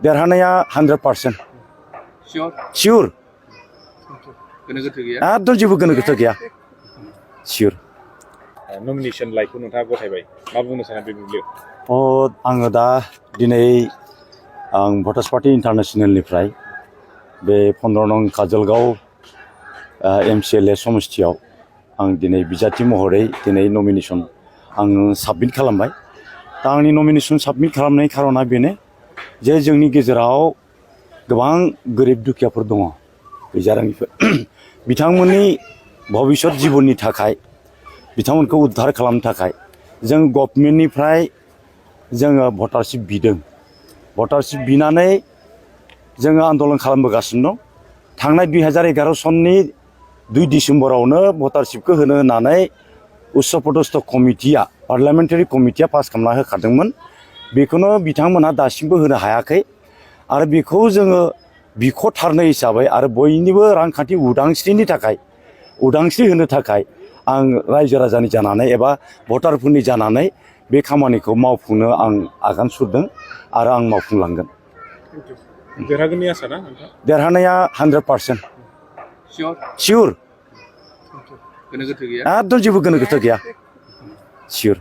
देरहानाया 100%। सियर एकदम जेबो गोनो गोथो गैया सियर। नमिनेशन लाइखौ नोंथाङा गथायबाय मा बुंनो सानो बे बुब्लियाव? आङो दा दिनै आं भटार्स पार्टी इन्टारनेसनेलनिफ्राय बे 15 नं काजलगाव MCLA समस्थियाव आं दिनै बिजाथि महरै दिनै नमिनेशन आं साबमिट खालामबाय। दा आंनि नमिनेशन साबमिट खालामनायनि खारना बेनो जे जोंनि गेजेराव गोबां गोरिब दुखियाफोर दङ गैजारोङिफोर बिथांमोननि भबिष्यत जिबननि थाखाय बिथांमोनखौ उद्धार खालामनो थाखाय जों गभर्नमेन्टनिफ्राय जोङो भटारशिप बिदों। भटारशिप बिनानै जोङो आन्दलन खालामबोगासिनो दं। थांनाय 2011 सननि 2 डिसेम्बरावनो भटारशिपखौ होनो होननानै उच्च पदस्थ कमिटिया पार्लियामेन्टारि कमिटिया पास खालामना होखादोंमोन। बेखौनो बिथांमोनहा दासिमबो होनो हायाखै आरो बेखौ जोङो बिख'थारनाय हिसाबै आरो बयनिबो रांखान्थि उदांस्रिनि थाखाय उदांस्रि होनो थाखाय आं रायजो राजानि जानानै एबा भटारफोरनि जानानै बे खामानिखौ मावफुंनो आं आगान सुरदों आरो आं मावफुंलांगोन। देरहागोननि आसा ना नोंथां? देरहानाया 100%। सियर एकदम जेबो गोनो गोथो गैया सियर।